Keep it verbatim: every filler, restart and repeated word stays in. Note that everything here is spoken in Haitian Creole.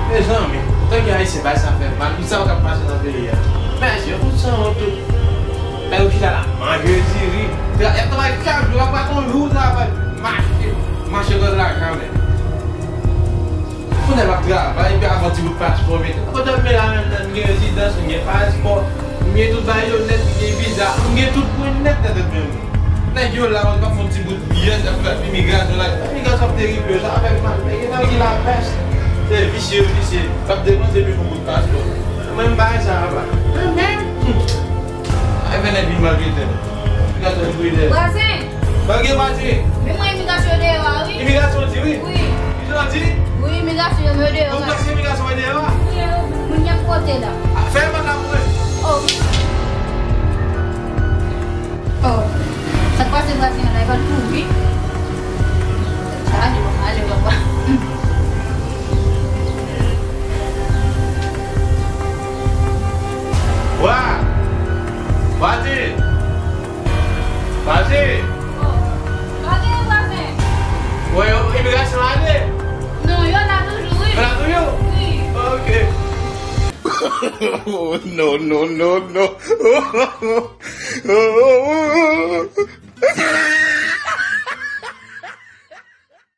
Mezanmi, tankou Ayisyen, bagay sa fè mal. Tout sa k ap pase nan peyi a. Mèsi, yo fout sanwont tout. Lè yo chita la, manje diri. Tra- Y ap travay chak jou, y ap pa t yon jou travay. Mache, mache kòz lajan, men. Kounye a m ap travay, epi avan ti bout paspò, men. Pandan m la menm, m gen rezidans, m gen paspò, m gen tout bagay yo nèt, m gen viza, m gen tout pwen nèt nan tèt mwen. Nèg yo la, yo pa fè yon ti bout biyè, y ap fè imigrasyon la. Imigrasyon ap terib, yo, sa fè mal. Nèg yo ki lapès. Se visye, yo visye. P ap depanse pou yon bout paspò. Mwen, m pa wè sa, papa. Mwen menm, hmm. Ay, fè nèg vin maltrete m. Imigrasyon vin pride. Vwazen! Bagay pati. Men mwen imigrasyon deyò a, wi. Imigrasyon di wi. Wi. Imigrasyon di? Wi, imigrasyon yo deyò a. Ou panse imigrasyon yo deyò a? Wi, moun y ap pote la. Ah, fè yon pata pou mwen. Oh. Oh. Sa k pase vwazen an la, e pa l kouri. Ale, ale, papa. Wa! Pati! Pati! Oh. Pa gen vwazen. Wè, yo, imigrasyon ale. Non, yo la toujou, wi. Yo la toujou? Wi. Ok. Oh, no, no, no, no.